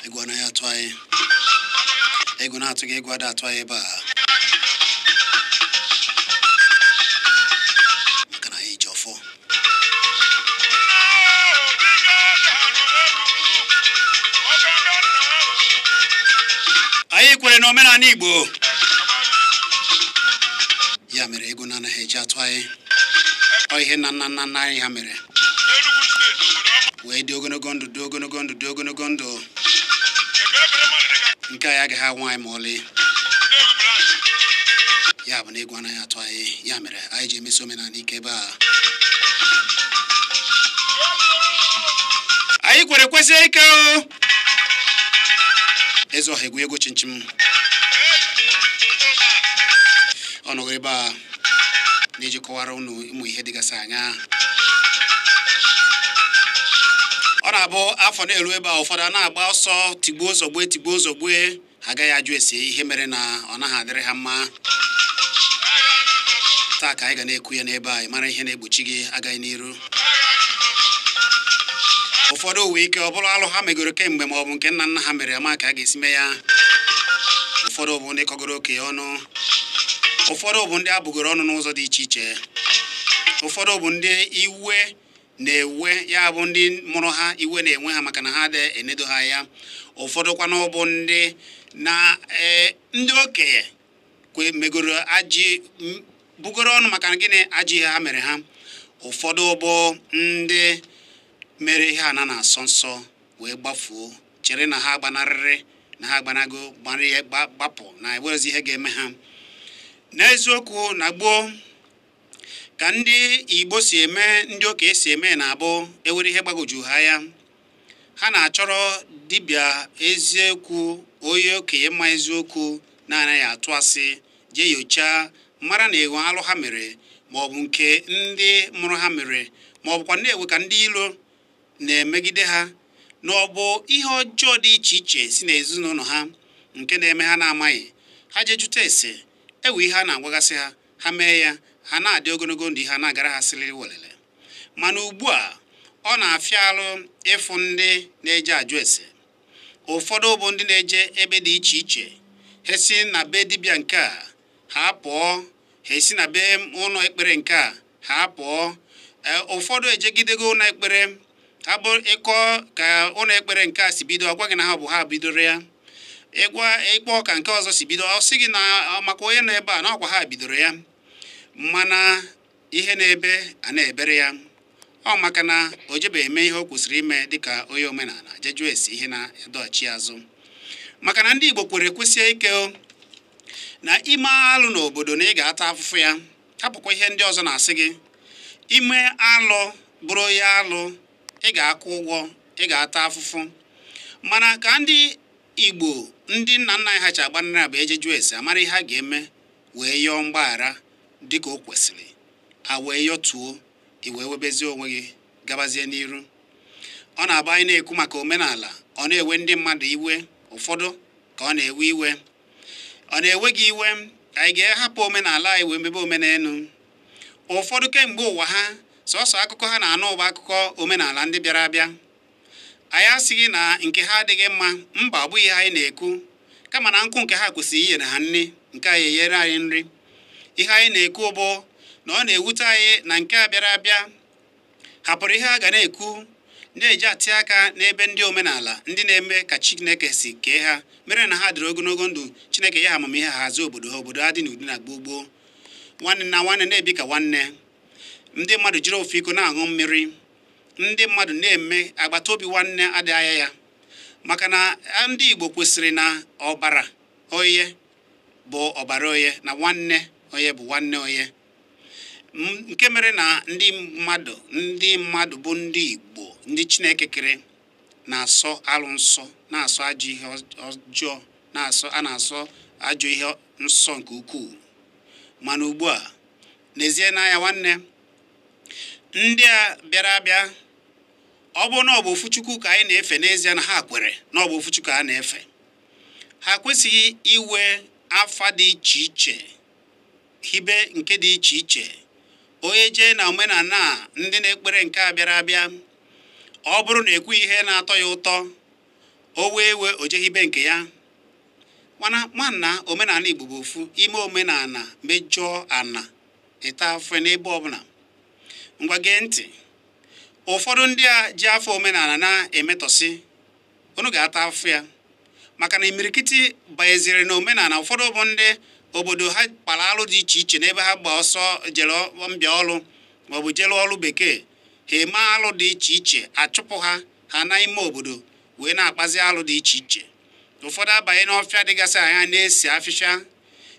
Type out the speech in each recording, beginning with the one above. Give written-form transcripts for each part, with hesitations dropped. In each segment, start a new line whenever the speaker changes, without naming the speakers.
Egwu anaghị atụ anyị, egwu na-atụ gị, egwu ada atụ anyị ebe a, maka na anyị ji ọfọ. Anyị kwere na omenala Igbo, ya mere egwu na-anaghị eji atụ anyị. Ọ ihe nna nna nna nna anyị ha mere wee dị ogologo ndụ, dị ogologo ndụ, dị ogologo ndụ. Nke anyị agaghị anwụ anyị ma ọlị. Ya bụ na egwu anaghị atụ anyị, ya mere anyị ji emesi omenala ike ebe a. Anyị kwere kwesie ike o. Eze ọha egwu ego chinchim ọ nọrọ ebe a na-eji kọwara unu ụmụ ihe dịgasị anya. Ọ na-abụ afọ na-eru ebe a, ụfọdụ a na-agba ọsọ tigbuo zọgbue tigbuo zọgbue, ha agaghị ajụ ese ihe mere na ọ naghị adịrị ha mma. Taa ka anyị ga na-ekwu ya n'ebe a, ị mara ihe na-egbochi gị agaghị n'iru. Ụfọdụ uwe ike ọ bụrụ alụ ha megoro kemgbe ma ọ bụ nke nna nna ha mere ama ka a ga-esi mee ya. Ụfọdụ bụ ndị kọgoro okenye ọnụ, ụfọdụ bụ ndị abụgoro ọnụ n'ụzọ dị iche iche, ụfọdụ bụ ndị iwe na-ewe, ya bụ ndị mụrụ ha iwe na-enwe ha maka na ha adịghị enedo ha ya. Ụfọdụ kwanụ bụ ndị na ndị okenye kwe megoro ajị bugoro ọnụ maka gịnị ajọ ihe ha mere ha. Ụfọdụ bụ ndị mere ihe a na na-asọ nsọ wee gbafuo, chere na ha gbanarịrị na ha gbanago gbapụ na enwerezi ihe ga-eme ha. N'eziokwu na gboo ka ndị Igbo si eme, ndị okenye si eme na-abụ ewere ihe gbagwoju ha ya, ha na-achọrọ dibịa eziokwu, onye okenye mma eziokwu na-anaghị atụ asị, jee nyochaa mara na ewu alụ ha mere ma ọ bụ nke ndị mụrụ ha mere, ma ọ bụkwa na-ewe ka ndị ilo na-emegide ha, na ọ bụ ihe ọjọọ dị iche iche si n'ezinụlọ ha nke na-eme ha na-amaghị. Ha jee jụta ese, ewe ihe a na-agwagasị ha, ha mee ya, ha na-adị ogologo ndụ, ihe a na-agara ha sịrị welele. Mana ugbu a ọ na-afịa alụ ịfụ ndị na-eje ajụ ese. Ụfọdụ bụ ndị na-eje ebe dị iche iche, ha si na be dibịa nke a ha pụọ, ha esi na be ụlọ ekpere nke a ha pụọ. Ụfọdụ ejegidego ụlọ ekpere, ha bụ ịkọ ka ụlọ ekpere nke a si bido, ọ gwa gị na ha bụ ha bidoro ya. Ịgwa ịkpọ ka nke ọzọ si bido, ọ sị gị na maka onye nọ ebe a na ọkwa ha bidoro ya. Mana ihe na-ebe a na-ebere ya, ọ maka na o jebe eme ihe o kwesịrị ime dịka onye omenala, jee jụọ ese ihe na-edọghachi azụ. Maka na ndị Igbo kwere kwesie ike na ime alụ n'obodo na ị ga-ata afụfụ ya. Hapụkwa ihe ndị ọzọ na-asị gị, ime alụ bụrụ ya alụ, ị ga-akwụ ụgwọ, ị ga-ata afụfụ. Mana ka ndị Igbo ndị nna nna anyị ha ji agbanarị bụ eje jụọ ese amara ihe a ga-eme wee yọọ mgbaghara dịka o kwesịrị, a wee yọtuo, i wee webezie onwe gị gabazie n'iru. Ọ na-abụ anyị na-ekwu maka omenala, ọ na-ewe ndị mmadụ iwe, ụfọdụ ka ọ na-ewe iwe. Ọ na-ewe gị iwe, anyị ga-ahapụ omenala anyị wee mebe omenelu. Ụfọdụ kemgbe ụwa ha sọsọ akụkọ ha na-anụ bụ akụkọ omenala ndị bịara abịa. Anyị asịghị na nke ha adịghị mma, mba, ọ bụghị ihe anyị na-ekwu, kama na nkụ nke ha kwesịrị inyere ha nri, nke anyị enyere anyị nri. Ihe anyị na-ekwu bụ na ọ na-ewute anyị na nke a bịara abịa hapụrụ ihe a ga na-ekwu, na-eji atị aka n'ebe ndị omenala ndị na-eme ka Chineke si kee ha, mere na ha dịrị ogologo ndụ, Chineke ya ha amamihe ha hazie obodo ha, obodo ha dị n'udo na gboo gboo. Nwanne na nwanne na-ebi ka nwanne, ndị mmadụ jiri ofu iko na-aṅụ mmiri, ndị mmadụ na-eme agbata obi nwanne adịghị anya ya. Maka na ndị Igbo kwesịrị na ọbara onye bụ ọbara onye, na nwanne onye bụ nwanne onye. Nke mere na ndị mmadụ bụ ndị Igbo, ndị Chineke kere, na-asọ alụ nsọ, na-asọ ajọ ihe ọjọọ, a na-asọ ajọ ihe nsọ nke ukwuu. Mana ugbu a n'ezie n'anya nwanne, ndị a bịara abịa, ọ bụ na ọ bụ ofu Chukwu ka anyị na-efe n'ezie, na ha kwere na ọ bụ ofu Chukwu ka a na-efe, ha kwesịghị iwe afa dị iche iche, hibe nke dị iche iche. Onye jee na omenala ndị na-ekpere nke a bịara abịa, ọ bụrụ na ekwu ihe na-atọ ya ụtọ, o wee ewe o jee hibe nke ya. Mana nwanna, omenala Igbo bụ ofu. Ime omenala mejọọ ana ịta afọ n'ebe ọbụla. Ngwa gee ntị, ụfọdụ ndị a ji afọ omenala na-emetọsị, unu ga-ata afọ ya, maka na imirikiti banyeziri na omenala. Ụfọdụ bụ ndị obodo ha kpara alụ dị iche iche n'ebe ha gba ọsọ jere mbịa ọlụ maọbụ jere ọlụ bekee, ha eme alụ dị iche iche, achụpụ ha ha n'ime obodo wee na-akpazi alụ dị iche iche. Ụfọdụ abanye n'ọfịa dịgasị anya na-esi afịfịa,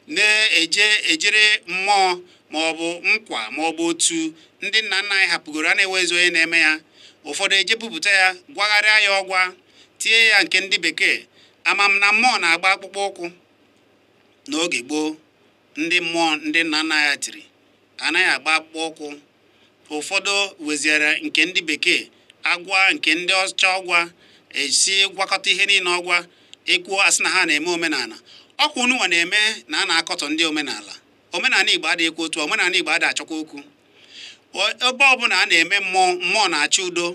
na-eje ejere mmụọ maọbụ nkwa maọbụ otu ndị nna nna anyị hapụgoro a na-enwezi onye na-eme ya. Ụfọdụ eje bupụta ya, gwagharịa ya ọgwa, tie ya nke ndị bekee. Ama m na mmụọ na-agba akpụkpọ ụkwụ. N'oge gboo, ndị mmụọ ndị nna nna ya tiri anaghị agba akpụkpọ ụkwụ. Ụfọdụ weziere nke ndị bekee, agwa nke ndị ọcha ọgwa, esi gwakọta ihe niile ọgwa, ekwuo asị na ha na-eme omenala. Ọkwa ununwa na-eme na a na-akọtọ ndị omenala. Omenala Igbo adịghịkwa otu, omenala Igbo adịghị achọkwa okwu. Ebe ọbụla a na-eme mmụọ, mmụọ na-achọ udo.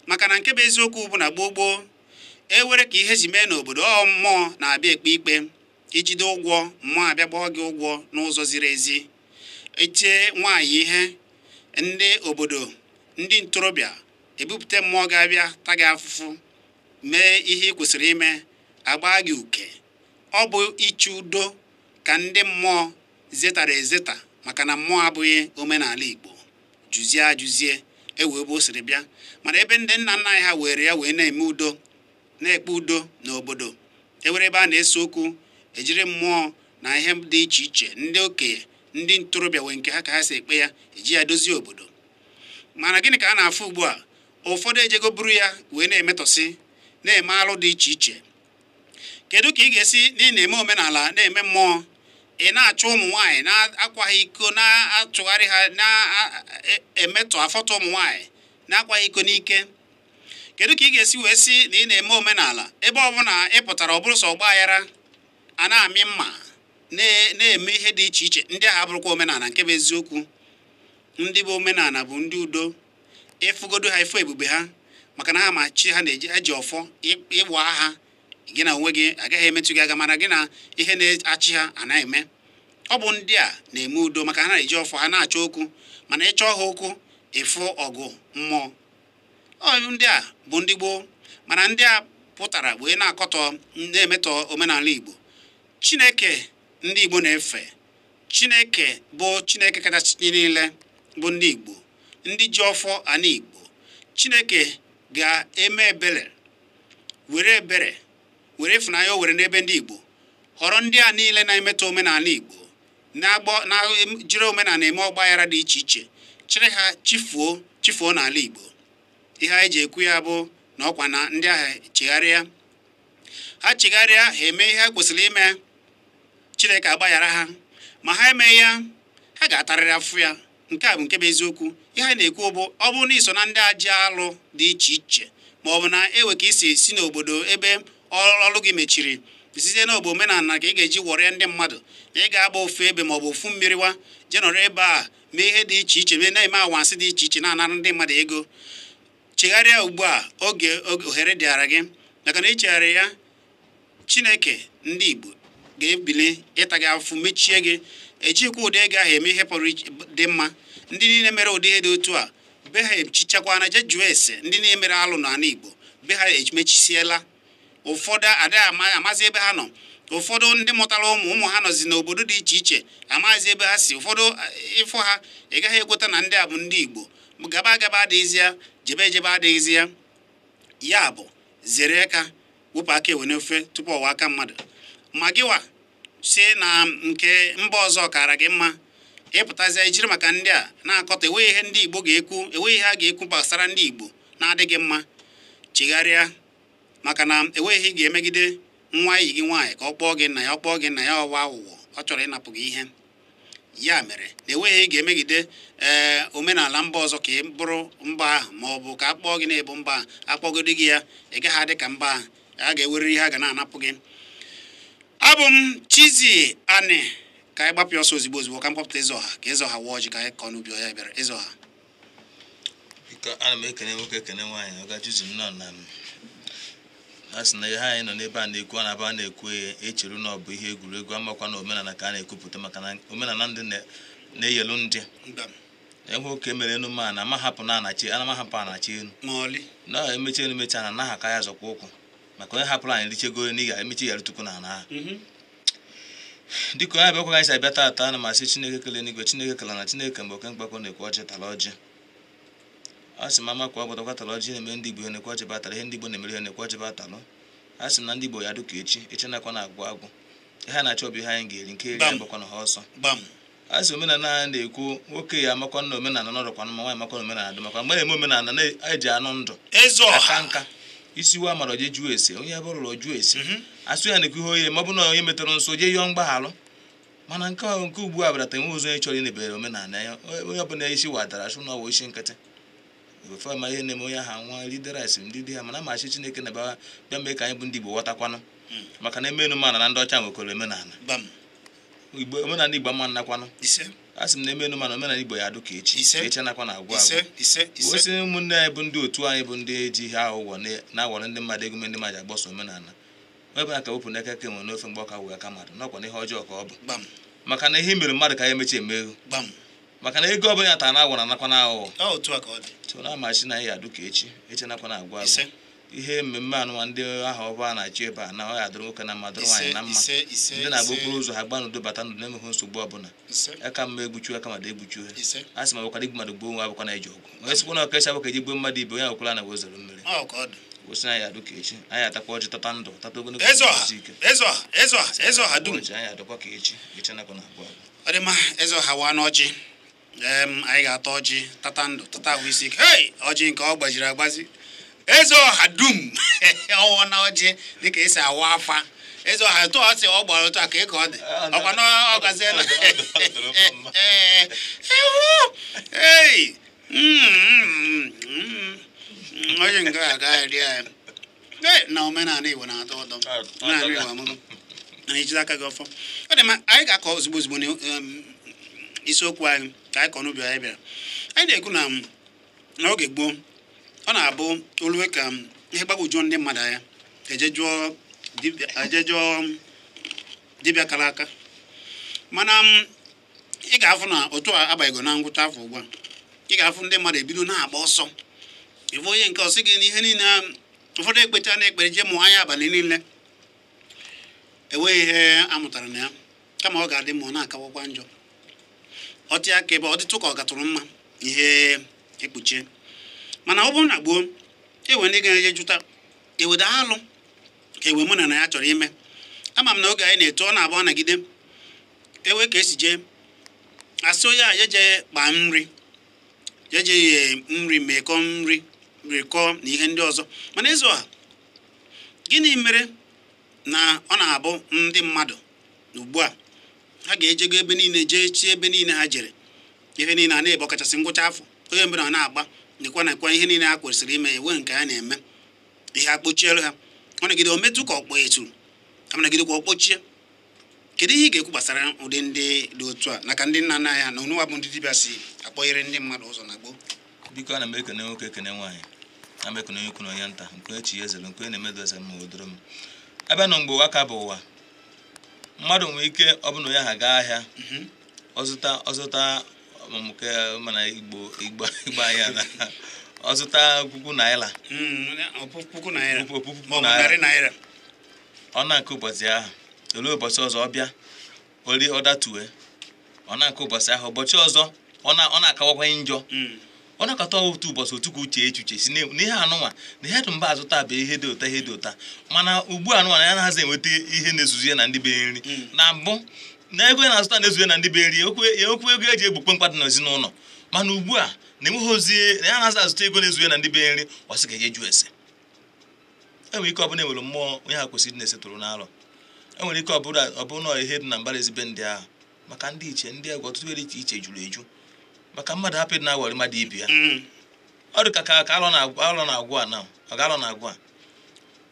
Maka na nke bụ eziokwu bụ na gboo gboo, ewere ka ihe ji mee n'obodo, ọ mmụọ na-abịa ekpe ikpe. Ijide ụgwọ, mmụọ abịa gbaa gị ụgwọ n'ụzọ ziri ezi. Etie nwaanyị ihe, ndị obodo, ndị ntorobịa ebupụta mmụọ ga-abịa ta gị afụfụ, mee ihe ị kwesịrị ime, agba gị uke. Ọ bụ ịchụ udo ka ndị mmụọ zetara ezeta, maka na mmụọ abụghị omenala Igbo. Jụzie ajụzie, ewee ebe o siri bịa. Mana ebe ndị nna nna anyị ha were ya wee na-eme udo, na-ekpe udo n'obodo, ewere ebe a na-ese okwu, ejiri mmụọ na ihe dị iche iche, ndị okenye, ndị ntorobịa wee nke ha ka ha si ekpe ya, eji ya dozie obodo. Mana gịnị ka a na-afụ ugbu a? Ụfọdụ ejego buru ya wee na-emetọsị, na-eme alụ dị iche iche. Kedu ka ị ga-esi na ị na-eme omenala, na-eme mmụọ, ị na-achọ ụmụ nwaanyị, na-akwaghị iko, na-atụgharị ha, na-emetọ afọtọ ụmụ nwaanyị, na-akwaghị iko n'ike? Kedu ka ị ga-esi wee sị na ị na-eme omenala, ebe ọbụla ị pụtara ọ bụrụ sọ ọgba aghara, a na-amị mma, na-eme ihe dị iche iche? Ndị ahụ abụrụkwa omenala. Nke bụ eziokwu, ndị bụ omenala bụ ndị udo. Ịfụgodo ha, ịfụ ebube ha, maka na ha ma chi ha na-eji eji ọfọ ịgba ha. Gị na onwe gị agaghị emetụ gị aka, mana gị na ihe na-achị ha anaghị eme. Ọ bụ ndị a na-eme udo, maka ha na-eji ọfọ ha na-achọ okwu. Mana ịchọọ ha okwu, ịfụ ọgụ mmụọ. Ọ ndị a bụ ndị gboo. Mana ndị a pụtara wee na-akọtọ, na-emetọ omenala Igbo. Chineke ndị Igbo na-efe, Chineke bụ Chineke kachasị niile, bụ ndị Igbo, ndị ji ọfọ ana Igbo. Chineke ga-eme ebere, were ebere, were ịfụnanya o were n'ebe ndị Igbo, họrọ ndị a niile na-emetọ omenala Igbo, na-agbọ na jiri omenala eme ọgbaghara dị iche iche, chịrị ha chifuo chifuo n'ala Igbo. Ihe anyị ji ekwu ya bụ na ọkwa na ndị ahụ chegharịa, ha chegharịa, ha eme ihe ha kwesịrị ime, Chineke agbaghara ha. Ma ha emeghị ya, ha ga-atarịrị afụ ya. Nke a bụ nke bụ eziokwu. Ihe anyị na-ekwu bụ, ọ bụrụ na iso na ndị a ji alụ dị iche iche, ma ọ bụ na ewe ka isi esi n'obodo ebe ọrụ gị mechiri site n'ogbe omenala ka ị ga-eji wọrịa ndị mmadụ, na ị ga-agba ofu ebe ma ọ bụ ofu mmiri wa jee nọrọ ebe a mee ihe dị iche iche, mee na-eme awansị dị iche iche, na-anara ndị mmadụ ego, chegharịa ugbu a oge ohere dịara gị. Maka na ichegharị ya, Chineke ndị Igbo ga-ebili ịta gị afụfụ, mechie gị. Ejikwa ụdị ego ahụ eme ihe pụrụ dị mma. Ndị niile mere ụdị ihe dị otu a, be ha echichakwana, je jụọ ese. Ndị niile mere alụ n'ala Igbo, be ha emechisiela. Ụfọdụ adịghị amazi ebe ha nọ. Ụfọdụ ndị mụtara ụmụ ụmụ ha nọzi n'obodo dị iche iche, amaghịzi ebe ha si. Ụfọdụ ịfụ ha, ị gaghị ekweta na ndị a bụ ndị Igbo. Gaba agaba adịghịzi ya, jebe ejebe adịghịzi ya. Ya bụ, zere aka, wepụ aka ewe n'ofe tupu ọwa aka mmadụ. Ma gịwa si na nke mba ọzọ kara gị mma, ịpụtazie ijiri maka ndị a na-akọta, enweghị ihe ndị Igbo ga-ekwu, enweghị ihe a ga-ekwu gbasara ndị Igbo na-adịghị mma. Chegharịa, maka na enweghị ihe ị ga-emegide nwa enyi gị nwaanyị ka ọ kpọọ gị nna ya, ọ kpọọ gị nna ya, ọwa aghụghọ, ọ chọrọ ịnapụ gị ihe. Ya mere na enweghị ihe ị ga-emegide ee omenala mba ọzọ ka ị bụrụ mba ahụ, ma ọ bụ ka a kpọọ gị na-ebu mba ahụ. Akpọgodi gị ya, ị gaghị adị ka mba ahụ. A ga-ewere ihe a ga na-anapụ gị. Abụ m Chizzy Ani. Ka anyị gbapụ ọsọ ozigbo ozigbo ka m kpọpụta Eze Ọha ka Eze Ọha wụọ ọjị ka anyị kọọ n'ubi ọya bịara. Eze Ọha.
Biko, ana m ekene nwoke, ekene nwaanyị. Ọ gajuzi m nọ na m a sị na ihe anyị nọ n'ebe a na-ekwu, a na-aba na-ekwu echeru na ọ bụ ihe egwuregwu, amakwa na omenala ka a na-ekwupụta, maka na omenala ndị na-eyelu ndị enwe oke mere enu ma na amahapụ na anachi ana mahapụ anachi enu na emechi enu mecha na anaghị aka ya zọkwa ụkwụ, maka onye hapụrụ anyị richego na ị ga-emechi ya rutukwu na ana ahụ. Dịka onye abịakwa anyị si abịa taata, ana m asị Chineke kele n'igwe, Chineke kele na Chineke mgbe oke mkpakọ na-ekwu ọjị tara ọjị. A sị m amakwa ọgbọdọkwa tara ọjị na-eme ndị Igbo ihe na-ekwu ọjị batara, ihe ndị Igbo na-emere ihe na-ekwu ọjị batalụ. A sị m na ndị Igbo ya dịka echi echi nakwa na-agwụ agwụ, ihe a na-achọ bụ ihe anyị ga-eri, nke eri agbakwa na ha ọsọ. A sị omenala anyị na-ekwu nwoke ya amakwa na omenala nọrọkwa mma, nwaanyị amakwa na omenala dị, maka mgbe na-eme omenala na-eji anụ ndụ aka nka isi wa mara je jụọ ese, onye ebe ụlọ jụọ ese asụ ya na-ekwu ihe onye ma ọ bụ na onye metara nso jee yọọ mgbaghalụ. Mana nke ugbu a bịara enwe ụzọ onye chọrọ ịnebere omenala ya, onye ọbụla isi wadara asụ na ọwụ isi nkịtị ofe ma ihe na-eme onye ahụ nwa rideris ndị di ha. Mana ma achị Chineke na bịa mee ka anyị bụ ndị Igbo ghọtakwanụ, maka na eme enumanụ na ndị ọcha nwekwara omenala Igbo, omenala Igbo ama nnakwanụ. A sị m na eme enumanụ omenala Igbo ya adụ ka echi echi nakwa na agwụ agwụ. Osi ụmụnne anyị bụ ndị otu anyị bụ ndị eji ihe aghụghọ na-awọrọ ndị mmadụ ego ndị mmadụ agbasa omenala ebe a ka wepụ n'aka ka enwe n'ofe mgbe ọka wụ aka mmadụ n'ọkwa na ihe ọjọọ ka ọ bụ, maka na ihe mere mmadụ ka ya emechi eme ego, maka na ego ọbụla ya tara na agwụ na anakwa na aghụghọ. So na amachi na ihe adụ ka echi echi nakwa na agwụ agwụ. Ihe mmemme anụnwa ndị ahụ ọba na-achị ebe a na ọ ya adụrụ nwoke na mma, dụrụ nwaanyị na mma, ndị na-agba okporo ụzọ ha gba n'udo bata n'udo na-enweghị nsogbu ọbụla, aka mma egbuchu aka mmadụ egbuchu ha. A sị ma bụkwara igbu mmadụ gbuo nwa abụkwa na eji ọgụ onye sikwa na ọkacha abụ ka eji gbuo mmadụ ibe onye akwụkwala na wezoro mmiri. Kwụsị anyị adụ ka echi, anyị atakwa ọjị tata ndụ tata ogologo ike.
Eze Ọha dum
anyị adụkwa ka echi echi nakwa na agwụ agwụ.
Ọ dị mma, Eze Ọha wa n'ọjị. Anyị ga-ata ọjị tata ndụ tata ahụ isi ike. Hei, ọjị nke ọ gbajiri agbazi. Eze Ọha dum ọwụ na ọjị dịka esi awa afa. Eze Ọha tụọ ọsị ọ gbara otu a ka ọ dị ọkwa na ọ gaziela. Ei, onye nke a agaghị ya na omenala Igbo na-atọ ụtọ, omenala Igbo amụgo na ejide aka gị ọfọ. Ọ dị mma, anyị ga-akọ ozugbo ozugbo na isiokwu anyị ka anyị kọọ n'ubi anyị bịara. Anyị na-ekwu na n'oge gboo ọ na-abụ olue ka ihe gbagwojuo ndị mmadụ anya eje jụọ dibịa kara aka, mana ị ga-afụ na otu a abaghịgo na ngwụcha afọ ugbu a, ị ga-afụ ndị mmadụ ebido na-agba ọsọ. Ịfụ onye nke ọsị gị na ihe niile ụfọdụ ekpecha na ekpere jee mụọ anya abalị niile enweghị ihe a mụtara na ya, kama ọ ga-adị mma ọ na-akawakwa njọ. Ọtị aka ebe ọ dịtụ ka ọ gatụrụ mma ihe ekpuchie, mana ọ bụrụ na gboo ewe ndị ga-eje jụta eweda alụ ka ewe mụ na ya chọrọ ime. Ama m na oge anyị na-eto ọ na-abụ ọ nagide ewe ka esi jee asị onye a jeje kpaa nri, jeje ye nri mekọ nri rikọọ na ihe ndị ọzọ. Mana Eze Ọha, gịnị mere na ọ na-abụ ndị mmadụ ugbu a ha ga-ejego ebe niile jee chi ebe niile ha jere ihe niile a na-ebe ọkachasị ngwụcha afọ onye mbere ọ na-agba nekwa nakwa ihe niile ha kwesịrị ime ewe nke ha na-eme ihe akpochielu ha, ọ nagide o metụ ka ọkpọ eturu amanagidekwa ọkpọchie. Kedu ihe ị ga-ekwu gbasara ụdị ndị dị otu a naka ndị nna nna ya na onụwa bụ ndị dibịa si akpọghere ndị mmadụ ụzọ na gboo?
Biko, ana m ekene nwoke ekene nwaanyị, ana m ekene onye ukwu na onye nta, nke onye chi ya ezelu, nke onye na-emedo eze ma odoro m. Ebe nọ mgbe ụwa ka bụ ụwa, mmadụ nwere ike ọ bụ na onye ahụ gaa ahịa ọzụta nke mana Igbo Igbo Igbo ahịa na ọzụta puku naira,
puku naira maọbụ narị naira,
ọ na-nke ụbọchị ahụ olee ụbọchị ọzọ ọ bịa oli ọdatue, ọ na-nke ụbọchị ahụ ụbọchị ọzọ ọ na-akawakwanye njọ, ọ na-akata otu ụbọchị otu ka uche echuche si n'ihe anụnwa na ihe dị mba azụta bụ ihe dị ụta ihe dị ụta, mana ugbu anụnwa na ya anaghịzi enweta ihe na-ezuzu ya na ndị be nri. Na mbụ na ego ya na-azụta na-ezuzu ya na ndị be nri okwu ego eji egbukpe mkpa dị n'ezinụlọ, mana ugbu a na-enweghị ozi na ya anaghịzi azụta ego na-ezuzu ya na ndị be nri, ọ sị ka eje jụọ ese. Enwere ike ọ bụla enwere mmụọ onye ha kwesịrị na-esetụrụ n'alọ, enwere ike ọ bụrụ na ihe dị na mbara ezibe ndị ahụ, maka ndị iche ndị egwu ọtụtụ dị iche iche juru eju, maka mmadụ hapụ ịdị na-awọrị mmadụ ibi ya. Ọ dị ka alọ na-agwụ a na ọ ga-alọ na-agwụ a,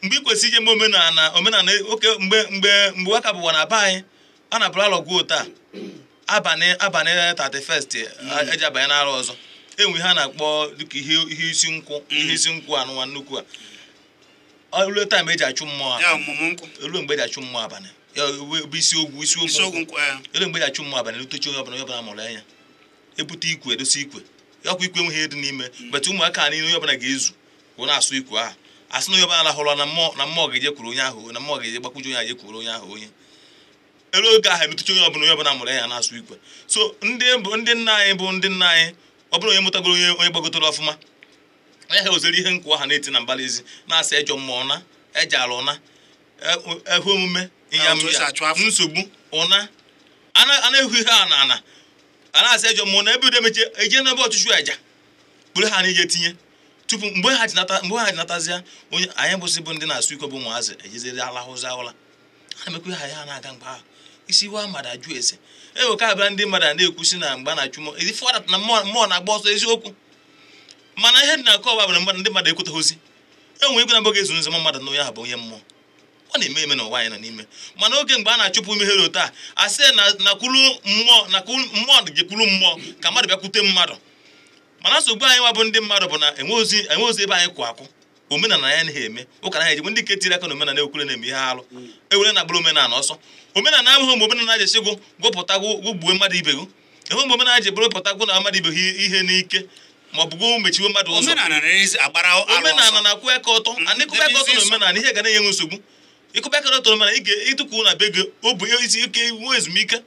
Mgbe ị kwesịrị ije eme omenala omenala oke mgbe mgbe mgbe waka bụwa na be anyị a na-abụrụ alọgwuo taa abalị abalị 31st eji abanye n'arọ ọzọ, enwe ihe a na-akpọ dịka ihe ihe isi nkwụ, ihe isi nkwụ anụnwa nnukwu a ruo time eji achụ mmụọ
Ya
abalị.
ọmụmụ nkwụ.
Ruo mgbe eji achụ mmụọ abalị ya bụ isi ogwu isi
isi
ogwu
ogwu
nkwụ.
Nkwụ, ee.
Elu mgbe eji achụ mmụọ abalị rutechi onye ọbụla, onye ọbụla mụrụ anya, ebute ikwe, edosi ikwe ya, ọkwa ikwe enweghị ihe dị n'ime betụ ụmụaka niile, onye ọbụla ga-ezu wụ na-asụ ikwe ahụ, asị na onye ọbụla lahụrụ na mmụọ, na mmụọ ga-eje kwuru onye ahụ, na mmụọ ga-eje gbakwuje onye ahụ, je kwuru onye ahụ. Onye elu oge ahụ emetụcha onye ọbụla, onye ọbụla mụrụ ya na-asụ ikwe. So ndị bụ ndị nna anyị bụ ndị nna anyị, ọ bụrụ onye mụtagoro, onye onye gbagotoro ọfụma, onye ha ozere ihe nkwụ ahụ na-eti na mbara ezi na-asa ejọ mmụọ na eje ala ụna ehu omume
Otu o si achụ afọ.
Nsogbu ụna a na-ehu ihe a na ana a na-asa ejọ mmụọ na ebe udo emeche eje n'ebe ọchụchụ aja kpụrụ ha na ije tinye tupu mgbe ha ji nata, mgbe ha ji natazịa onye anyị bụsị bụ ndị na-asụ ikwe bụ ụmụazị ejeziri alahụzi ụla ha na-emekwa ihe ha na-aga mgbe ahụ isi wa mmadụ ajụ ese ewe ka abịa ndị mmadụ a na-ekwusi na mgbe a na-achụ mmụọ ezi fọdat na mmụọ mmụọ na-agba ọsọ eziokwu. Mana ihe dị na nke ọba bụ na mmadụ ndị mmadụ ekwetaghịzi enwe ikwe na mbụ ga-ezu nzọ mmadụ na onye ahụ bụ onye mmụọ ọ na-eme eme n'ụwa anyị nọ n'ime. Mana oge mgbe a na-achụpụ ime ihe taa, asị na nakwuru mmụọ, nakwuru mmụọ, jekwuru mmụọ ka mmadụ bịakwute mmadụ. Mana nsogbu anyị nwa bụ ndị mmadụ bụ na enwe ozi ebe anyị kwụ akwụ omenala ya anaghị eme ụka naghị ejikwa ndị ke tiri aka na omenala ekwure na-eme ihe alụ ewere na agbụrụ omenala ọsọ. Omenala abụghị mgbe omenala ji esi gụ gụpụta gụ gbuo mmadụ ibe gụ, enwe mgbe omenala ji bụrụ pụta gụ na mmadụ ibe gị ihe n'ike ma ọ bụ gụ mechiwe mmadụ ụzọ.
Omenala na-erezi agbara alụ
omenala
ọsọ.
Na-akwụ aka ọtọ and ịkụba aka ọtọ na omenala ihe ga na-enye nwe nsogbu. Ịkụba aka ọtọ na omenala ị ga-ịtụkwu na be gị obu isi ike nwee ezumike,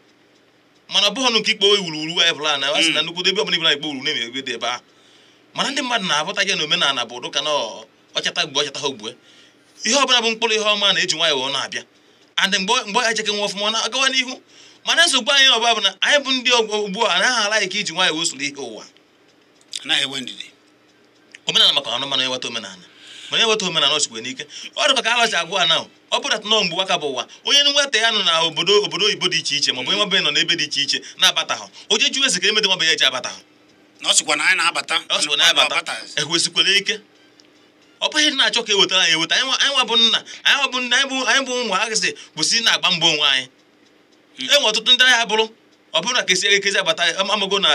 mana ọ bụghị nke ikpe wuruwuru anyị bụla na asị na nnukwu ebe ọbụla ibụla ikpe wuru na-eme ebe dị ebe ahụ. Mana ndị mmadụ na-abụta gị na omenala bụ ụdụ ka na ọchata gbuo ọchata ha ogbue ihe ọbụla bụ mkpụrụ ihe ọma na-eji nwayọọ na-abịa and mgbe mgbe echeke nwa ọfụma ọ na-agawa n'ihu. Mana nsogbu anyị ọbụla bụ na anyị bụ ndị ugbu a anaghị ala ike iji nwayọọ usoro ihe ụwa.
Anaghị enwe ndidi.
Omenala maka ọnụ, mana eweta omenala, mana eweta omenala osikwe n'ike ọ dịkwa ka alọchi agwụ a na ọ bụrụ nọọ mgbe waka bụ ụwa onye nweta ya nọ na obodo obodo oyibo dị iche iche maọbụ onye nwabenye nọ n'ebe dị iche iche na-abatahụ oje jụọ ese ka emede nwabenye eji abatahụ.
Na ọ sịkwa na anyị na-abata.
Ọ sịkwa na anyị abata ekwesịkwara ike ọ bụghị na na-achọ ka ewetara anyị eweta anyị nwa bụ nna anyị nwa bụ nna anyị bụ ụmụ agịsị kwụsị na-agba mbọ onwe anyị. Enwe ọtụtụ ndị agha bụrụ ọ bụrụ na kesi ekezi agbata amago na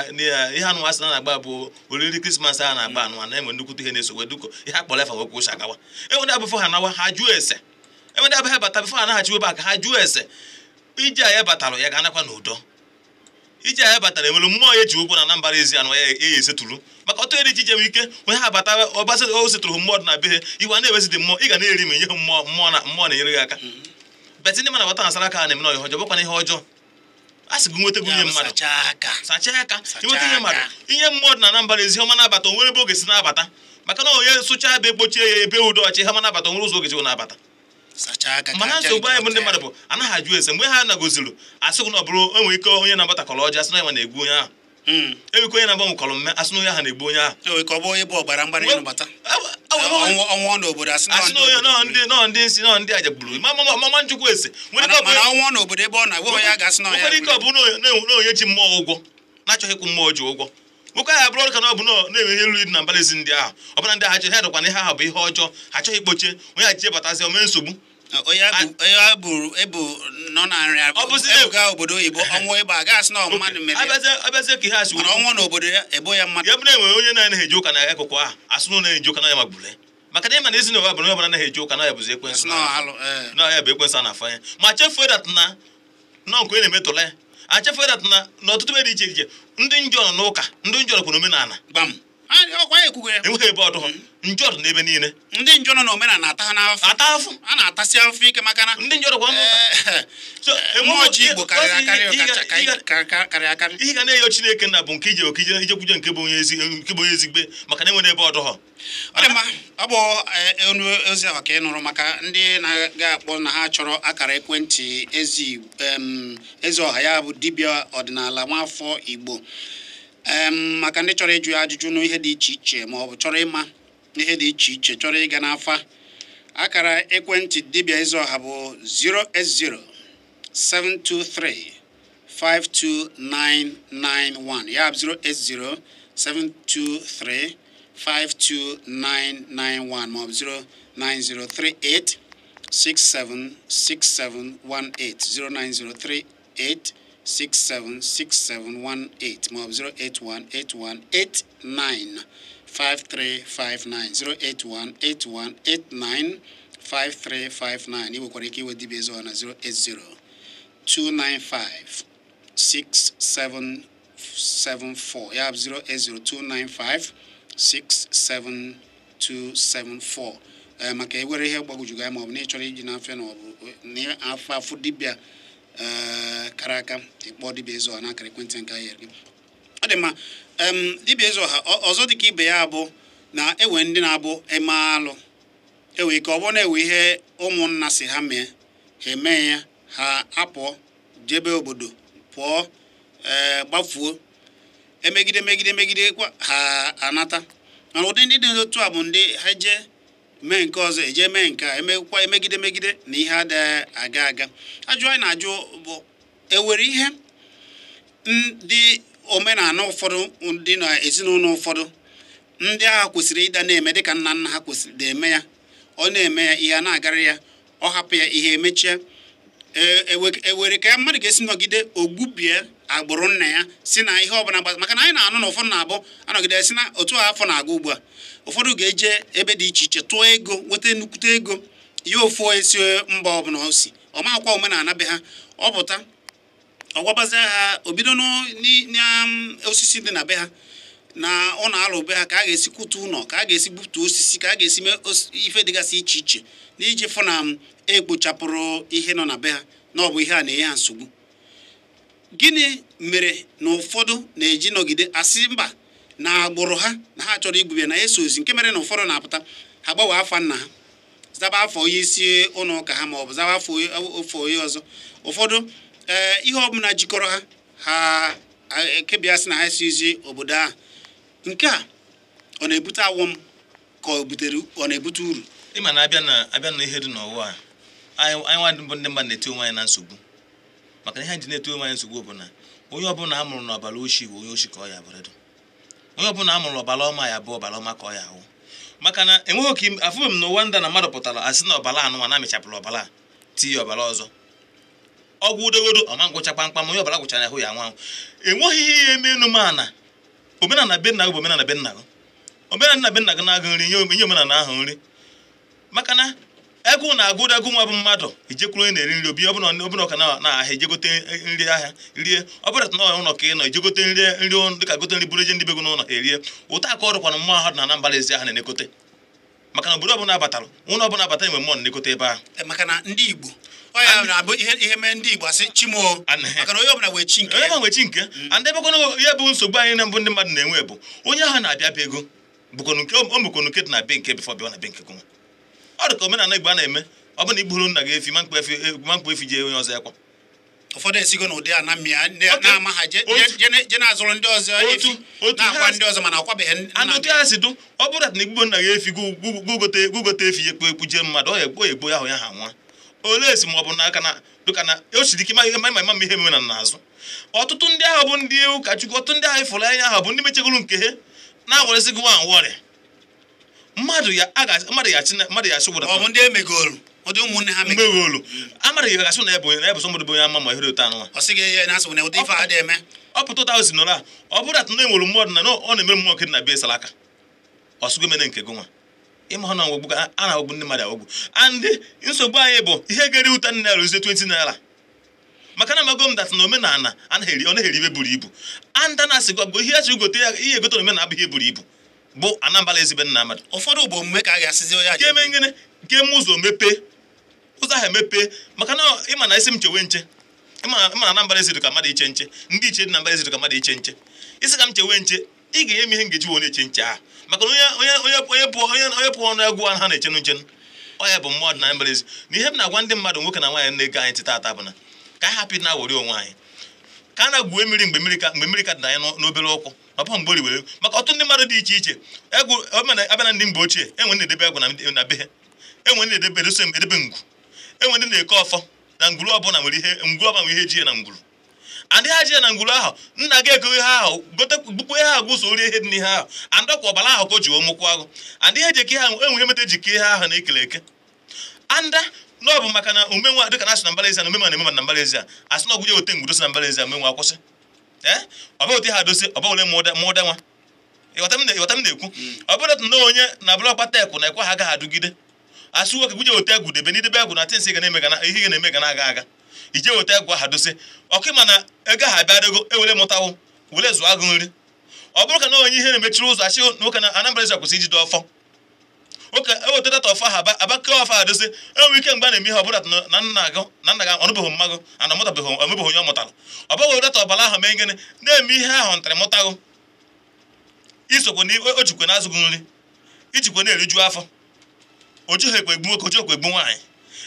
ihe anụ asị na na-agba bụ oriri Krismas a na-agba anụ na enwe nnukwute ihe na-eso wee duko ihe akpọrọ efa wee kwụsị agawa. Enwe ndị abụfọ ha nawa ha jụọ ese, enwe ndị abụghị abata bifọ ha naghachi ebe a ka ha jụọ ese ije a ya batara ya ga-anakwa n'udo. Ije a ya batara enwere mmụọ ya eji ụgwọ na Anambra ezi anụ ya ya esetụrụ maka ọtụ eri iche ike onye ha abata ọbasa o setụrụ mmụọ dị na be ha iwe a na-ewezi dị mmụọ ị ga na-eri ma nye ha mmụọ mmụọ na mmụọ na-enyere gị aka betị ndị mana bata na sara aka na-eme na ihe ọjọọ bụkwa na ihe ọjọọ a sị gị nweta gị
Ya
nwunye
bụ
mmadụ
sachaa aka.
Sachaa aka.
Sachaa
inweta ihe mmadụ
aka.
Ihe mmụọ dị na Anambra ezi ọma na-abata onwere ebe oge si na-abata maka na onye sụchaa ebe kpochie ya ebe udo ọchị ihe ọma na-abata onwere ụzọ oge si na-abata.
Sachaa aka ka
mana
aja
nsogbu anyị bụ ndị
ịdị
mmadụ bụ anaghị ajụ ese mgbe ha nagoziri asị gị na ọ bụrụ enwere ike onye na-abatakọrọ ọjị asị na ya na-egbu onye ahụ, enwere ike onye na-agbanwe kọrọ mme asị na onye ahụ na-egbu onye ahụ.
Enwere ike ọ bụ onye bụ ọgbara mgbara elu bata. Ọnwụ n'obodo asị na
asị na
ndị
onye
obodo
nọọ
gburu.
Ndị nọọ ndị nsị nọọ ndị aja gburu ma ma ma ma njukwu ese nwere ike ọ
mana
bụ
ọnwụ n'obodo ebe ọ na enweghị onye a ga-asị na ọ ya
nwere ike ọ bụ na onye ji mmụọ ụgwọ na-achọghị ịkwụ mmụọ ji ụgwọ nwoke ahụ abụrụ ka na ọ bụ na-enwe ihe ruru na mbara ezi ndị ahụ ọ bụla ndị ahụ achọghị ha dọkwa na ihe ahụ bụ ihe ọjọọ ha achọghị ikpochie onye achịche batazi o mee nsogbu.
Onye a buru ebu nọ na nrị
Ọ bụzi na-
ebuga obodo oyibo ọnwụ ebe a ga-asị na ọ mmadụ mere ya.
Abịazie ka ihe a si
Mana ọnwụ n'obodo ya ebo ya mmadụ.
Ya bụrụ enwere onye na-anaghị eje ụka na akụkụ ahụ asụ na na-eje ụka na ya magburu ya maka na ịma na ezinụlọ bụ na onye ọbụla anaghị eje ụka na ya bụzi ekwensu
Asị na ọ alụ, ee.
na ya bụ ekwensu a na-afanye ma chefuo dat na nọ nke onye na-emetụla ya a chefuo dat na n'ọtụtụ ebe dị iche iche ndị njọ nọ n'ụka ndị njọ nọkwa n'omenala.
Gbam. Ọkwa ya ekwugo ya.
Enweghị ebe ọdụ ha njọ dị n'ebe niile.
Ndị njọ nọ n'omenala na-ata ha n'afọ.
Ata afụ.
A na-atasị afọ ike maka na
ndị njọ nọkwa n'ụka. So,
mmụọ chi Igbo karịrị akarị karịrị akarị.
Ihe ga na-eyo Chineke na bụ nke ije oke ije ijekwuje nke bụ onye ezi nke bụ onye ezigbe maka na enwere ebe ọdụ ha.
Ọ dị mma, ọ bụ onu ozi ahụ ka ị nụrụ maka ndị na-aga akpọ na ha chọrọ akara ekwentị ezi ọha ya bụ dibịa ọdịnala nwafọ Igbo. Maka ndị chọrọ ịjụ ya ajụjụ n'ihe dị iche iche ma ọ bụ chọrọ ịma ihe dị iche iche chọrọ ịga n'afa akara ekwentị dibịa ezi ọha bụ 080 723 52991 ya bụ 080 723 52991 ma ọ bụ 09038 676718, 09038 676718 maọbụ 0818189 5359, 0818189 5359. Ị nwekwara ike iwe dibịa eze ọha na 080 295 6774, ya bụ 080 295 67274. Ee, maka ewere ihe gbagwojugo anya maọbụ na ị chọrọ iji n'afịa na ọ bụ na afọ afụ dibịa ee kara aka, ịkpọ dibịa eze ọha n'akara ekwentị nke anyị nyere gị. Ọ dị mma. Dibịa eze ọha, ọzọ dị ka ibe ya bụ na ewe ndị na-abụ eme alụ, ewe ike ọ bụrụ na ewe ihe ụmụnna si ha mee, ha eme ya, ha apụọ jebe obodo pụọ, ee, gbafuo, emegide megide megide kwa ha anata. Mana ụdị ndị dị otu a bụ ndị ha jee mee nke ọzọ, eje mee nke a, emekwa emegide megide na ihe adịghị aga aga. Ajụ anyị na-ajụ bụ, ewere ihe ndị omenala ụfọdụ ndị na ezinụlọ ụfọdụ ndị agha kwesịrị ịda na-eme dịka nna nna ha kwesịrị na-eme ya, ọ na-eme ya ihe a na-agara ya, ọ hapụ ya ihe emechie, ewere ka mmadụ ga-esi nọgide ogbubie agbụrụ nna ya si na ihe ọbụla gbasa? Maka na anyị na-anụ na ụfọdụ na-abụ anọgide si na otu a afọ na-aga ugbu a, ụfọdụ ga-eje ebe dị iche iche tụọ ego, nweta nnukwute ego ya, ofu esi mba ọbụla o si, ọ makwa omenala be ha, ọ pụta ọ gwabazie ha, o bido n'osisi dị na be ha na ụlọ alụ be ha, ka a ga-esi kwutu ụlọ, ka a ga-esi gbutuo osisi, ka a ga-esi mee ife dịgasị iche iche n'iji fụ na ekpochapụrụ ihe nọ na be ha, na ọ bụ ihe a na-enye ha nsogbu. Gịnị mere na ụfọdụ na-eji nọgide asị mba na agbụrụ ha, na ha chọrọ igbube na eso ozi, nke mere na ụfọdụ na-apụta ha gbanwee afa nna ha, zaba afọ onye isi ụlọ ụka ha, ma ọ bụ zaba afọ ofe onye ọzọ? Ụfọdụ, ee, ihe ọbụla jikọrọ ha, ha ekebịa sị na ha esizi obodo ahụ. Nke a ọ na-ebute awọm ka ọ butere, ọ na-ebute uru?
Ịma na abịa na ihe dị n'ụwa a, anyị nwa bụ ndị mmadụ na-eti onwe anyị na nsogbu. Maka na ihe anyị ji na-eti onwe anyị nsogbu bụ na onye ọbụla a mụrụ n'ọbara oshi bụ onye oshi ka ọ ya bụrịdụ, onye ọbụla a mụrụ n'ọbara ọma ya bụ ọbara ọma ka ọ ya ahụ. Maka na enweghị ka afụghị m n'ụwa ndị na mmadụ pụtara asị na ọbara anụnwa na-amịchapụrụ ọbara a tinye ọbara ọzọ, ọgwụ udogodo ọma ngwụcha kpamkpam, onye ọbara gwụchara ahụ ya anwụ anwụ. Enweghị ihe ya eme enu mana omenala be nna gị bụ omenala be nna gị, omenala be nna gị na-agụ nri nye omenala ahụ nri. Maka na egwu na-agụ egwu nwa bụ mmadụ ijekwuru onye na-eri nri obi, ọbụna ọbụna ọka na ahịa ijegote nri ahịa rie, ọ bụrụ na ụlọ ka ị nọ ijegote nri nri dịka gote nri buru eje ndị be gị n'ụlọ ha erie. Ụta aka ọrụkwana mmụọ ahụ dị na Anambra ezi ahụ na-enekote, maka na obodo ọbụla abatara, ụlọ ọbụla abata, enwe mmụọ na-enekote ebe ahụ.
Maka na ndị Igbo, ọ ya na-abụ ihe mee ndị Igbo asị chimoo, maka na onye ọbụla wee chi nke
onye
ya.
Ma nwe chi nke and ebekwana ihe bụ nsogbu anyị na mbụ ndị mmadụ na-enwe bụ onye ahụ na-abịa be ego bụkwanụ nke o mekwanu nke dị na be nke before bịa na be nke gụnwa. Ọ dị ka omenala Igbo a na-eme, ọ bụ na igburu nna gị efi ma mkpa efi, ma mkpa efi jee onye ọzọ ekwa.
Ụfọdụ esigo n'ụdị a na mmịa na-ama ha je je na-azụrụ ndị ọzọ efi,
otu
na-akwa
ha
ndị ọzọ, mana akwabeghị
anụ
nna
otu ha si dụ, ọ bụrụ na igbugbo nna gị efi gụgote efi ya ekpo ekpuje mmadụ, ọ ya egbo egbo ya ahụ ya ha nwa ole esi, ma ọ bụ n'aka na dịka na o siri ike ịma ịma ịma ihe mere na n'azụ. Ọtụtụ ndị ahụ bụ ndị ụkọchukwu, ọtụtụ ndị ahụ ịfụrụ anya ahụ bụ ndị mechegoro nke ha na-awerezi gị nwa nwọrị mmadụ ya a ga mmadụ ya achị mmadụ ya achị gwụrụ.
Ọ bụ ndị emegoro, ụdị ụmụnne ha megoro.
Mmegolu amara ya gasị na ya bụ na ya bụ somebody bụ onye ama ma ihe dị otu anụnwa.
Ọ sị gị ihe na-asị na ụdị ife a adịghị eme.
Ọ pụta ụta ahụ si nọrọ a, ọ bụrụ atụ na enwere mmụọ dị na ọ na-emere mmụọ nke dị na be sara aka ọsụgo mene nke gị nwa ịma ha na ọgbụgbụ a na-agbụgbụ ndị mmadụ agbụgbụ. And nsogbu anyị bụ ihe ga-eri ụta naira ozie 20 naira, maka na amago m that na omenala anaghị eri, ọ naghị eri ibe buru ibu. And na asị gị ihe achị gote ya, ihe egote na omenala abụghị ihe buru ibu bụ Anambra ezigbo nna mmadụ.
Ụfọdụ bụ omume ka a ga-asịzi onye
ka eme ngene nke eme ụzọ mepee, ụzọ ahụ emepee, maka na ịma na isi m chewe nche, ịma na Anambra eziri ka mmadụ iche nche, ndị iche dị na mbara eziri ka mmadụ iche nche. Isi ka m chewe nche, ị ga-enye m ihe m ga-eji wee na-eche nche ahụ, maka na onye pụọ n'egwu ahụ ha na-echenu nchenu, ọ ya bụ mmụọ dị na Anambra ezi. Na ihe m na-agwa ndị mmadụ, nwoke na nwaanyị na-ege anyị ntị taata, bụ na ka anyị hapụ ịdị na-awọrị onwe anyị, ka a na-gwuo mmiri mgbe mmiri ka dị anyị n'obere ụkwụ, ọ bụghị mgbe o riwere. Maka ọtụtụ ndị mmadụ dị iche iche, egwu abịa na ndị mgbe ochie, enwe ndị na-edebe egwu na be ha, enwe ndị na-edebe edosa edebe ngwu, enwe ndị na-eke ọfọ na ngwuru ọbụla nwere ihe, ngwuru ọbụla nwere ihe ji ya na ngwuru. Andị ha ji ya na ngwuru ahụ, nna gị ego ihe ahụ gote gbukwa ihe ahụ gwụso rie ihe dị n'ihe ahụ. Andị ọkwa ọbara ahụ ka o ji wee mụkwa agụ. Andị ihe eji eke ihe ahụ enwe ihe meta eji ke ihe ahụ na-ekele eke. Anda na ọ bụ maka na omenwa dịka na asị na mbara ezi a na omenwa na-eme na mbara ezi a asị na ọgwụje weta ngwuru si na mbara ezi a omenwa akwụsị. Ee, ọ bụ otu ha dozie ọ bụ ole mụda nwa. Ịghọta m na-ekwu. Ọ bụrụ na onye na bụrụ ọkpata ekwu na ekwe ha agaghị adụgide. Asị nwoke gwuje weta egwu debe n'idebe egwu na tensị ga na-eme ga ihe ga na-eme ga na-aga aga. Ije weta egwu aha dozie. Ọkụ ma na ego ahụ abịadego ewere mụtawo were zụọ agụ nri. Ọ bụrụ ka na onye ihe na-emechiri ụzọ achị nwoke na Anambra ezi kwụsị ijide ọfọ. Oke eweta data ọfọ ahụ abakọ ọfọ ahụ dozie. Enwe ike mgbe a na-eme ihe ọ bụla na nna gị ọnụbeghị mmagụ ana ọmụtabeghị omebeghị onye ọ mụtara. Ọ bụghị data ọbara ahụ mee gịnị na-eme ihe ahụ ntịrịmụtago. Isokwe na o jikwe na-azụ gị nri, ijikwe na-eriju afọ. Ojughị ekwe egbu nwoke, ojughị ekwe egbu nwaanyị.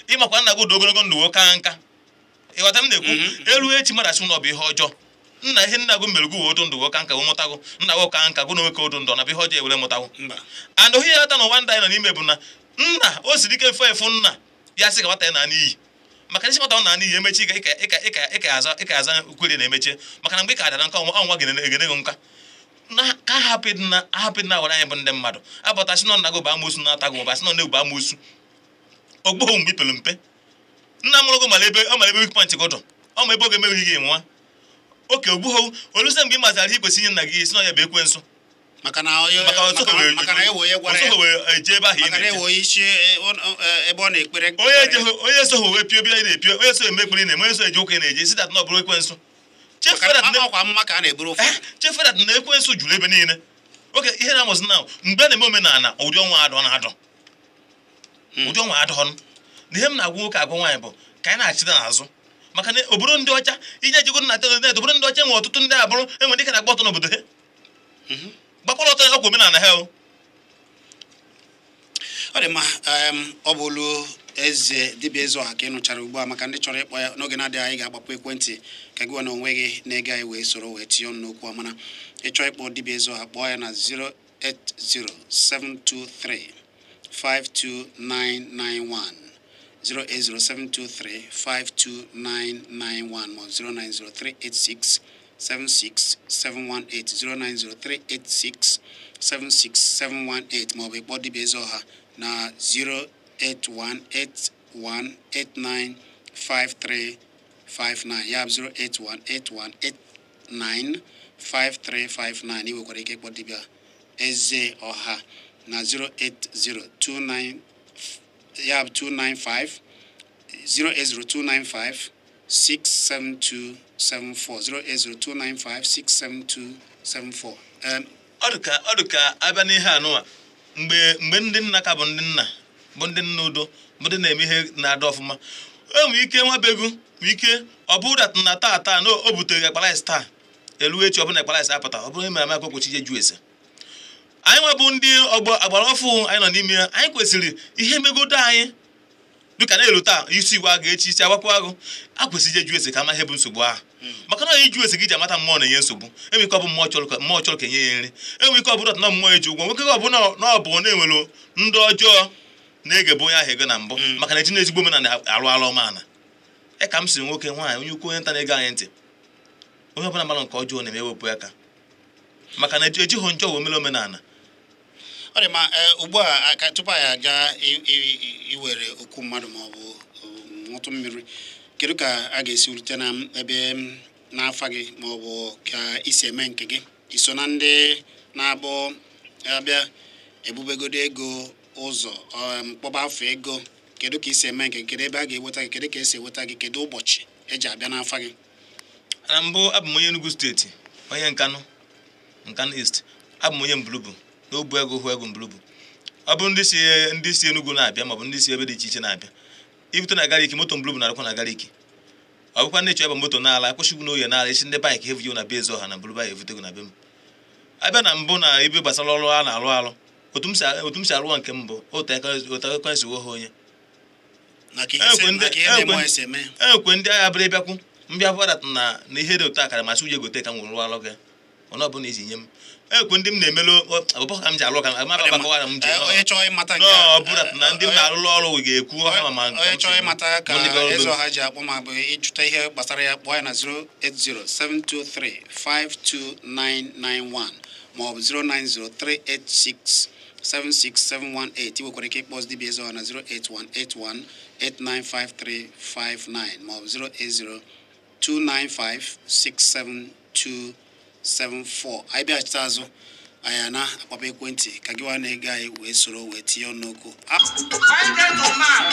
Ịmakwa nna gị ụdị ogologo ndụ nwoke nka. Ịghọta m na-ekwu elu echi mmadụ asị na ọ bụ ihe ọjọọ. Nna ihe nna gị mere gị wee ụdụ ndụ nwoke nka wee mụtago. Nna gị ka nka gụ na nwoke ụdụ ndụ na bụ ihe ọjọọ ewere mụtago. And ohi ya ghọta n'ụwa ndị anyị nọ n'ime bụ na nna o siri ike mfe efu nna ya sị ka nwata ya na n'iyi. Maka na isi nwata na n'iyi emechi ịka aza ukwere na-emechi maka na mgbe ị ka dara nka ọnwa gị ego nka. Na ka hapụ na wara anyị bụ ndị mmadụ abọtasị nọ nna gị bụ amoosu na-ata gị maọbụ asị nọ na-egbu amoosu ogboho mgbe ipelu mpe. Nna mụrụ gị mara ebe ọ mara ebe weak point gị dụ, ọ ma ebe ọ ga-emeghị gị nwa oke ogboho oluse mgbe ị mazara ihe kwesịrị inye nna gị isi na ya bụ ekwensu.
Maka na
eje ebe ahụ onye soghị wee pio bịa na-epio onye so eme ekpere na-eme onye so eje ụka na-eje si dat na ọ bụrụ ekwensu. Cheferat na ekwensu juru ebe niile. Oke ihe na-amụzi na mgbe na-eme omenala ụdị ọnwa adọ na-adọ ụdị ọnwa adọ na ihe m na-agwa nwoke agwa nwaanyị bụ ka anyị na-achịta n'azụ. Maka na obodo ndị ọcha ije ejego na tenet obodo ndị ọcha enwe ọtụtụ ndị abụrụ enwe ndị ka na-agba ọtọ n'obodo ha gbakwara ọtọ ọkwa omenala ha.
Ọ dị mma, ọ bụ olu eze dibịa eze ọha ka ị nụchara ugbu a. Maka ndị chọrọ ịkpọ ya n'oge na-adịghị anyị ga-agbapụ ekwentị ka gị na onwe gị na-ege anyị wee soro wee tinye ọnụ n'okwu a. Mana ịchọ ịkpọ dibịa eze ọha kpọọ ya na 08072352991 08072352991 ma 09038676718 09038676718 ma ọ bụ ịkpọ dibịa eze ọha na 08181895359 ya bụ 08181895359. Ị nwekwara ike ịkpọ dibịa eze ọha na 08029 ya bụ 295 08029567274 08029567274.
Ọ dị ka abịa n'ihe anụwa mgbe ndị nna ka bụ ndị nna bụ ndị nna udo bụ ndị na-eme ihe na-ada ọfụma enwe ike nwabegu nwee ike ọ bụrụ dat na taa na o butere ekparaịs taa elu echi ọ bụla ekparaịs apụta ọ bụrụ emere amaka okwochi je ju ese. Anyị nwa bụ ndị ọgbọ agbara ọfụ anyị nọ n'ime ya anyị kwesịrị ihe megodo anyị dịka na-elu taa isi igwe agụ echi isi agbakwa agụ a kwesịrị ije ju ese ka ama ihe bụ nsogbu ahụ. Maka na iju ese gị ji amata mmụọ na-enye nsogbu. Enwe ike ọ bụ mmụọ chọrọ ka enye ya nri. Enwe ike ọ bụrụ na mmụọ eji ụgwọ nwoke ọ bụ na ọ bụ na-enwere ndị ọjọọ na-egebe onye ahụ ego na mbụ. Maka na eji na ezigbo omenala arụ arụ ọmaala. E ka m siri nwoke nwaanyị onye ukwu onye nta na-ege anyị ntị onye ọbụla mara nke ọjọọ na-eme ewepụ aka maka na ejighị njọ wee mere omenala.
Ọ dị mma. Ugbu a ka tupu anyị aga iwere okwu mmadụ ma ọ bụ ṅụtụ mmiri, kedu ka a ga-esi rute na ebe n'afa gị ma ọ bụ ka isi eme nke gị? Iso na ndị na-abụ abịa ebubegodo ego ụzọ mkpọba afọ ego, kedu ka isi eme nke gị? Kedu ebe a ga-eweta gị? Kedu ka esi eweta gị? Kedu ụbọchị eji abịa n'afa gị?
Na mbụ abụ m onye Enugu steeti, onye Nkanu, Nkanu East. Abụ m onye Mbulubu n'obu ego hụ ego Mbulubu. Ọ bụ ndị si Enugu na-abịa maọbụ ndị si ebe dị iche iche na-abịa ibute na gariki moto Mbulubu na-arụkwa na gariki. Ọ bụkwa ndị chọọ ebe moto na-ala akwụsịgbu n'oye na-ala isi ndị baịkị evujo na be eze ọha na Mbulubu ahụ evutego na be m. Abịa na mbụ na ebe gbasara ọrụ a na-arụ arụ otu m si arụwa nke mbụ otu ekwensị wo ha onye ekwe ndị agha bịara ịbịakwu mbịa bọdat na ihe dị otu akara masị uche gote ka m nwere alụ gị. Onye ọbụla iji nye m ekwe ndị m na-emelu ọbụbọ ka m ji alụ ka m agbakọwa m ji
Onye chọọ ịmata nke a,
ọ bụrụ na ndị m na-arụrụ ọrụ ga-ekwu ha ma nke
onye
m
chọọ
si
ịmata ka
bụ ndị bịara
Eze
ọrụ.
Ọha ji akpọ ma bụ ịjụta ihe gbasara ya, kpọọ ya na 08072352991 ma ọ bụ 09038676718. Ị nwekwara ike ịkpọ dibịa Eze Ọha na 08181895359 ma ọ bụ 08029567274. Anyị bịachite azụ, anyị na-akpọba ekwentị ka gị nwa na-ege anyị wee soro wee tinye ọnụ okwu.
Find them to man.